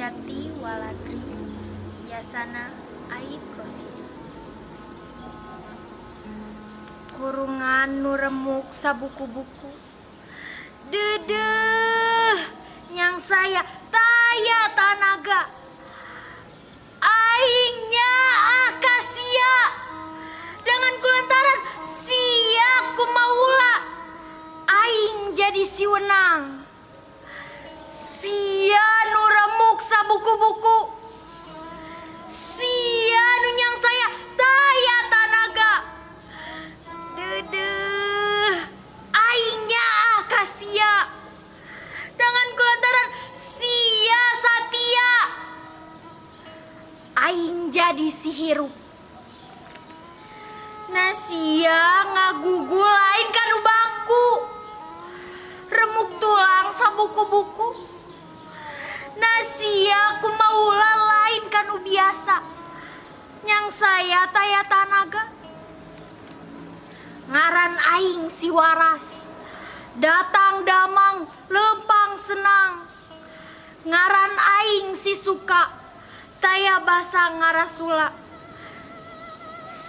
Jati Walagri Yasana Aib Rosidi. Kurungan nu remuk sabuku-buku. Dedeh nyang saya taya tanaga. Aing nyaah ka sia. Dengan kulantaran sia kumaula. Aing jadi si wenang. Sia nu remuk sabuku-buku. Sia nu nyang saya taya tanaga. Dedeh aing nyaah ka sia. Dengan kulantaran sia satia. Aing jadi si hirup. Na sia ngagugul lain kanu baku. Remuk tulang sabuku-buku. Na sia kumaula lain kanu biasa. Nyang saya taya tanaga. Ngaran aing si waras. Datang damang lempang senang. Ngaran aing si suka. Taya basa ngarasula.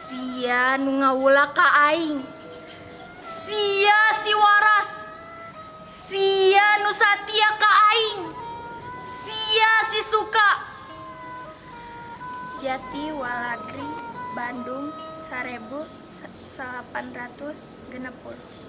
Sia nu ngawula ka aing. Sia si waras. Sia nu satia ka aing. Sia si suka. Jati Walagri, Bandung, 1860.